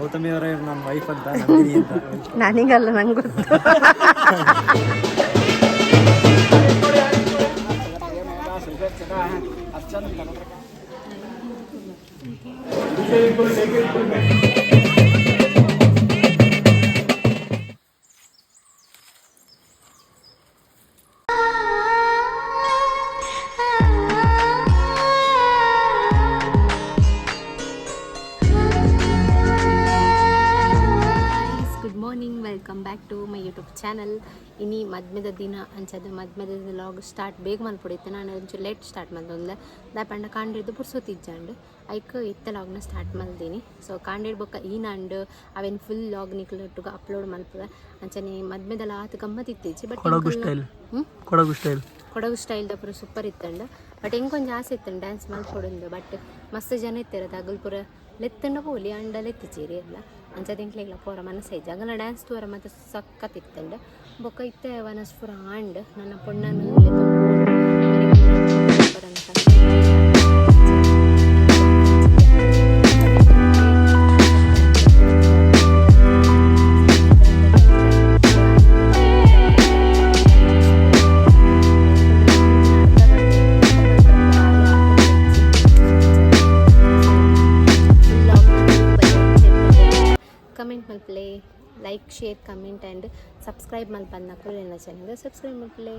ಗೌತಮಿ ಅವರೇ ನನ್ನ ವೈಫ್ ಅಂತ, ನಂದಿನಿ ಅಂತ. ನನಗಲ್ಲ, ನಂಗೆ ಗೊತ್ತು. Good morning, welcome back to my YouTube channel. ಇನಿ ಮದ್ಮೆದ ದಿನ ಅಂಚದ ಮದ್ಮೆದ ಲಾಗ್ ಸ್ಟಾರ್ಟ್ ಬೇಗ ಮಲ್ಪೊಡಿತ್ತೆ. ನಾನು ಒಂಚೂರು ಲೇಟ್ ಸ್ಟಾರ್ಟ್ ಮಲ್ತೊಂದೆ. ದಾಯೆ ಕಾಂಡಿಡ್ದು ಪುರ್ಸೊತ್ತಿಜ್ಜಾಂಡ್. ಐಕ್ ಇತ್ತೆ ಲಾಗ್ನ ಸ್ಟಾರ್ಟ್ ಮಲ್ದೀನಿ. ಸೊ ಕಾಂಡಿಡ್ ಬೊಕ್ಕ ಈನಾಂಡ್ ಅವೇನು ಫುಲ್ ಲಾಗ್ ನಿಕ್ಲೊಟ್ಟುಗ ಅಪ್ಲೋಡ್ ಮಲ್ಪುವೆ. ಅಂಚನೆ ಮದ್ಮೆದಲ ಆತ್ ಗಮ್ಮತ್ ಇತ್ತಿಜ್ಜಿ, but Kodagu style. Kodagu style. Kodagu style ಪೂರ ಸೂಪರ್ ಇತ್ತಂಡ್. ಬಟ್ ಎಂಕೊಂಜಿ ಆಸೆ ಇತ್ತಂಡು ಡ್ಯಾನ್ಸ್ ಮಲ್ಪೊಡುಂದು. ಬಟ್ ಮಸ್ತ್ ಜನ ಇತ್ತೆರ್, ಅಗಲ್ ಪೂರ ಲೆತ್ತಂಡ ಪೋಲಿ ಅಂಡ ಲೆತ್ತಿಚೇರಿ ಎಲ್ಲ. ಅಂಚ ಎಂಕ್ಲೆಗ್ಲ ಪೋರ ಮನಸ್ಸೈಜಿ. ಅಗಲ ಡ್ಯಾನ್ಸ್ ತೂವರ ಮತ್ತೆ ಸಖತ್ ಇತ್ತಂಡ್. ಬೊಕ್ಕ ಇತ್ತೆ ವನಸ್ ಪೂರ ಆಂಡ್. ನನ್ನ ಪೊಣ್ಣನು ಲೆತ್ತೊಂದು. ಕಮೆಂಟ್ ಮಲ್ಪಲೆ, like, share, comment and subscribe ಮಲ್ಪಂದ ಎನ್ನ ಚಾನಲ್ ಸಬ್ಸ್ಕ್ರೈಬ್ ಮಲ್ಪಲೆ.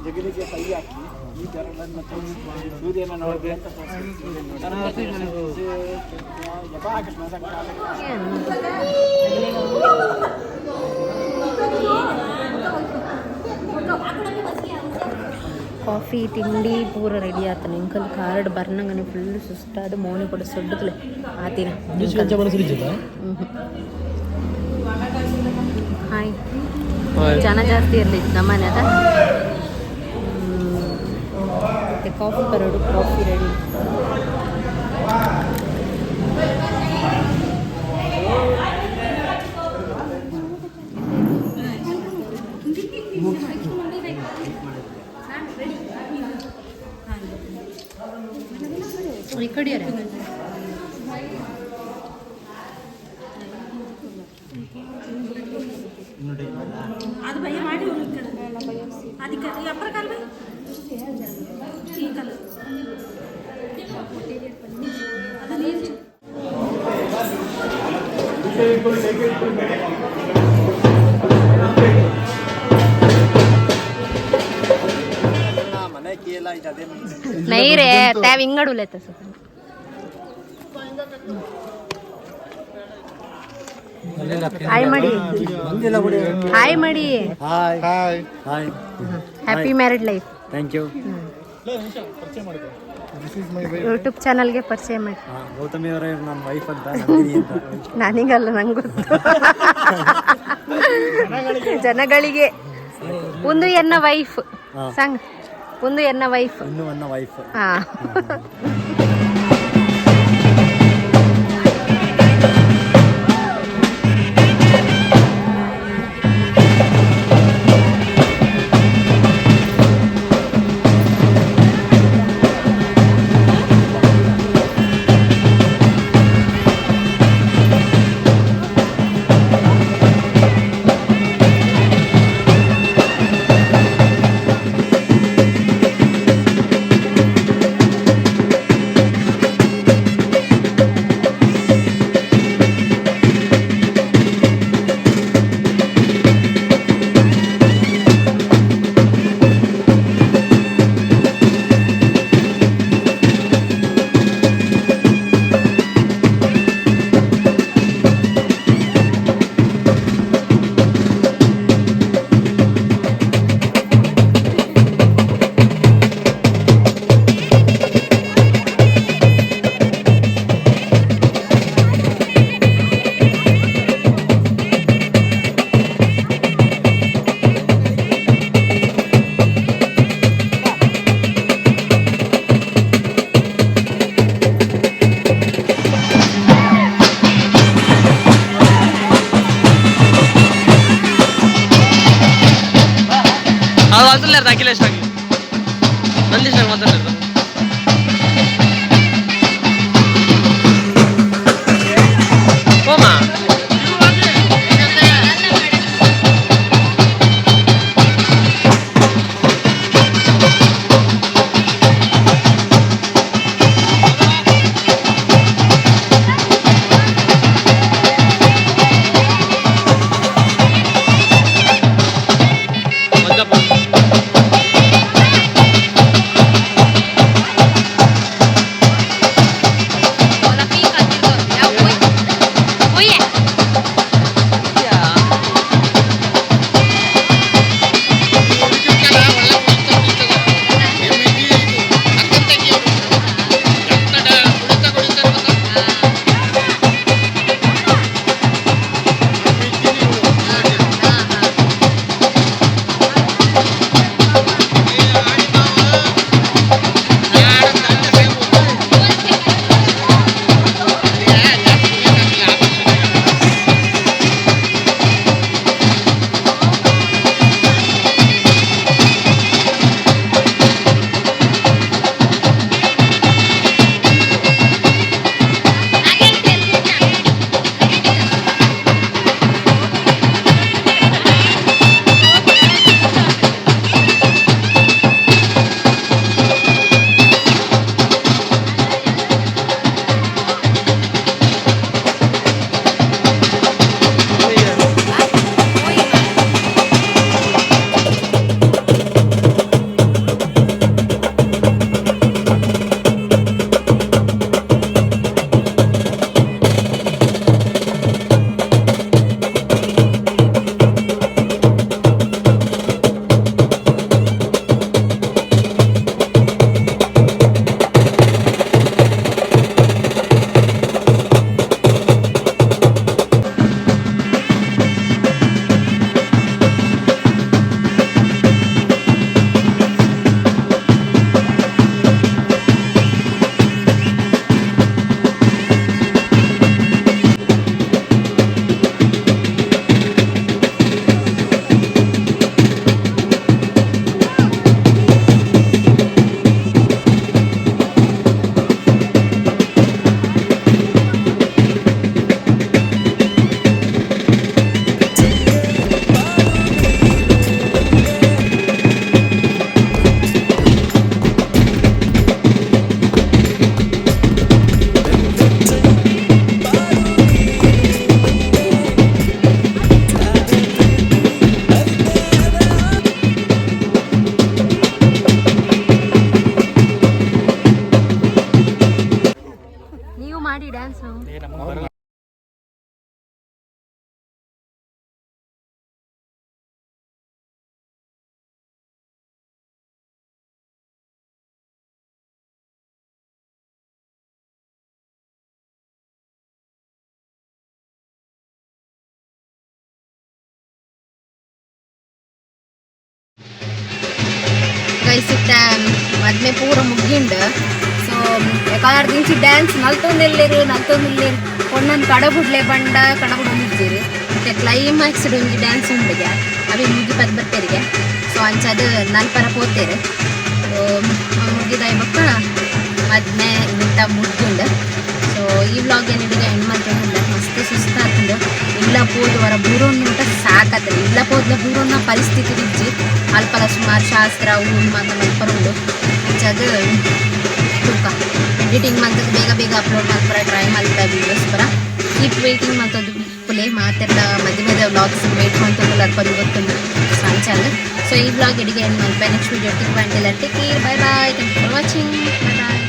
ಜಗಲಿಗೆ ಕೈ ಹಾಕಿ ಈ ಬೆರಳನ್ನು ತೋರಿಸಿ, ಸೂರ್ಯನ ನೋಡಿದೆ ಅಂತ ತೋರಿಸಿ. ಯಪಾ ಕೃಷ್ಣ ಸಂಕಾಲ. ಕಾಫಿ ತಿಂಡಿ ಪೂರ ರೆಡಿ ಆತನ. ಎಂಕಲ್ ಕಾರ್ಡ್ ಬರ್ನಂಗನೆ ಫುಲ್ ಸುಸ್ತಾದ ಮೋನೆ ಕೂಡ ಸೊಡ್ಡುತ್ತಲೆ ಆತಿನ. ಹಾಯ್, ಜನ ಜಾಸ್ತಿ ಇರಲಿ ನಮ್ಮನೆ ಅದ. ಮತ್ತೆ ಕಾಫಿ ಬರೋಡು, ಕಾಫಿ ರೆಡಿ. ಈ ಕಡೆಯರ. ಅದು ಭಯ ಮಾಡಿ ಈ ಕಡೆ ಅದಕ್ಕೆ ಅಪ್ಪರ ಕಾಲು ಬೈ, ಈ ಕಾಲು ಅದು ನೀರು. ಮನೆ ಕೀ ಎಲ್ಲ ಇದು ಅದೇ. नाही रे, त्या विंगड उलयत तसं. ಹಾಯ್ ಮಾಡಿ, ಹಾಯ್ ಮಾಡಿ. Hi hi hi. Happy married life. Thank you. YouTube ಚಾನಲ್ಗೆ ಪರಿಚಯ ಮಾಡಿ. ಗೌತಮಿ ಅವರೇ ನನ್ನ ವೈಫ್ ಅಂತ, ನಂದಿನಿ ಅಂತ. ನನಗಲ್ಲ, ನಂಗೆ ಗೊತ್ತು, ಜನಗಳಿಗೆ. ಒಂದು ಎನ್ನ ವೈಫ್ ಸಂಗ್, ಒಂದು ಎನ್ನ ವೈಫ್. ಇನ್ನು ನನ್ನ ವೈಫ್. ಹಾ. ಅದು ಮಾತಾಡ್ಲಾರ್ದ ಅಖಿಲೇಶ್ ಆಗಿ, ನಂದೀಶ್ ಆಗಿ ಮಾತಾಡ್ಲಾರ್ದ. ಹೋಮಾ. ಮಂಜಪ್ಪ. ಗೈಸ್, ಇತ್ತ ಮದ್ಮೆ ಪೂರ ಮುಗ್ಗಿಂಡ್. ಸೊ ಕಾರ್ ದಿಂಚಿ ಡ್ಯಾನ್ಸ್ ನಲ್ತೊಂದೆಲ್ಲೇರು ನಲ್ತೊಂದಿಲ್ಲೇರು. ಪೊಣ್ಣನ್ ಕಡಬುಡ್ಲೆ ಬಂಡ ಕಡಬುಡೊಂದಿಜ್ಜೆರ್. ಮತ್ತೆ ಕ್ಲೈಮ್ಯಾಕ್ಸ್ ಒಂಜಿ ಡ್ಯಾನ್ಸ್ ಉಂಡುಗೆ, ಅವೆ ಮುಗಿ ಪದ್ ಬರ್ಪೆರಿಗೆ. ಸೊ ಅಂಚಾದ್ ನಲ್ಪರ ಪೋತೇರು. ಮುಗಿದಾಯಿ ಬೊಕ್ಕ ಮದ್ಮೆ ಇಂತ ಮುಗ್ಗಿಂಡ್. ಸೊ ಈ ವ್ಲಾಗ್ ಏನಿದೆ ಎಂಡ್ ಮಲ್ತೊಂದಿಲ್ಲ. ಮಸ್ತ್ ಸುಸ್ತಾತುಂಡು. ಇಲ್ಲ ಪೋದು ವರ ಬೂರೊಂದು ಮುಟ ಸಾಕಾತದೆ. ಇಲ್ಲ ಪೋದ್ಲ ಬೂರೊನ್ನ ಪರಿಸ್ಥಿತಿ ಇಜ್ಜಿ. ಅಲ್ಪಲ ಸುಮಾರು ಶಾಸ್ತ್ರ ಊರು ಮಾತ ಮಲ್ಪರುಂಡು. ಅಂಚಾದ್ ತೂಕ, ಎಡಿಟಿಂಗ್ ಮಂತದ್ದು ಬೇಗ ಬೇಗ ಅಪ್ಲೋಡ್ ಮಲ್ಪರ ಟ್ರೈ ಮಲ್ಪ ವೀಡಿಯೋಸ್ ಪರ. ಕೀಪ್ ವೇಟಿಂಗ್ ಮಂತದ್ದು ಪುಲೆ. ಮಾತೆಲ್ಲ ಮದುವೆದ ವ್ಲಾಗ್ಸ್ ವೇಟ್ ಮಂತೊಂದು ಅಲ್ಪ ಗೊತ್ತುಂಡು. ಸೊ ಅಂಚಾದ್ ಸೊ ಈ ವ್ಲಾಗ್ ಇಡಿಗೆ ಎಂಡ್ ಮಲ್ಪ. ನೆಕ್ಸ್ಟ್ ವೀಡಿಯೋ ತಿಕ್ ಬಂಟಿಲ್ಲ. Take care, bye bye, thank you for watching, bye bye.